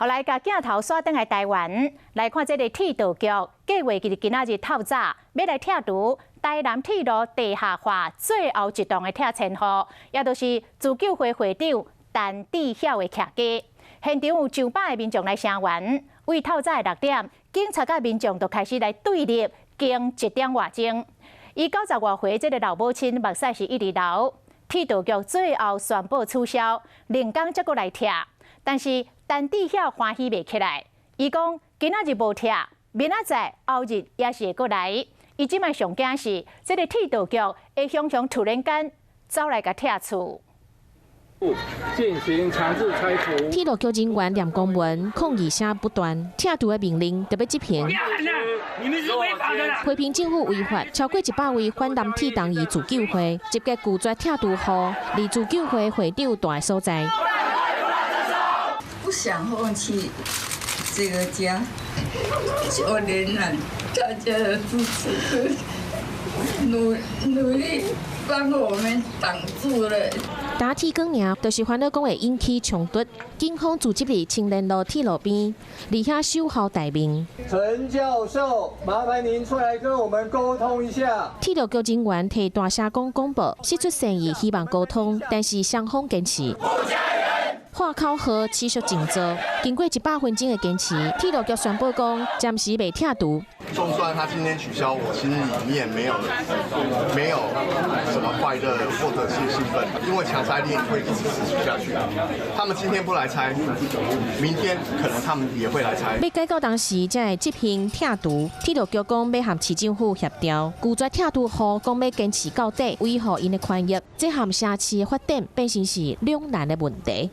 予來共鏡頭煞轉來台灣，來看這个鐵道局計劃，佇今仔日透早欲來拆除台南鐵路地下化最後一棟的拆遷戶，也就是自救會會長陳智曉的徛家。現場有上百个民眾來聲援，為透早的6點，警察佮民眾就開始來對立，經一點外鐘。伊90外歲這个老母親目屎是一直流，鐵道局最後宣布取消，兩工才閣來拆。但是陳智曉歡喜袂起來，伊講今仔日無拆，明仔載後日也是會閣來。伊這擺上驚是，這个鐵道局會雄雄突然間走來共拆厝。進行強制拆除。鐵路局人員念公文，抗議聲不斷，拆除的命令著欲執行。你們是違法的啦！批評政府違法，超過100位反南鐵同意自救會集結拒絕拆除戶，佇自救會會長蹛的所在。不想放棄這個家，9年來大家的支持，努努力幫我們擋住了。焦鐵光爾，就是煩惱講會引起衝突。警方駐紮佇青年路鐵路邊，佇遐守候待命。陳教授，麻煩您出來跟我們溝通一下。鐵路局人員提大聲公廣播，釋出善意，希望溝通，但是雙方堅持。喊口號持續靜坐，經過100分鐘的堅持，鐵路局宣布講暫時袂拆除。就算他今天取消，我心裡面沒有什麼快樂或者是興奮，因為強拆令會一直持續下去。他們今天不來拆，明天可能他們也會來拆。欲改到當時才會執行拆除。鐵路局講欲和市政府協調，拒絕拆除戶講欲堅持到底，維護𪜶的權益。這和城市的發展變成是兩難的問題。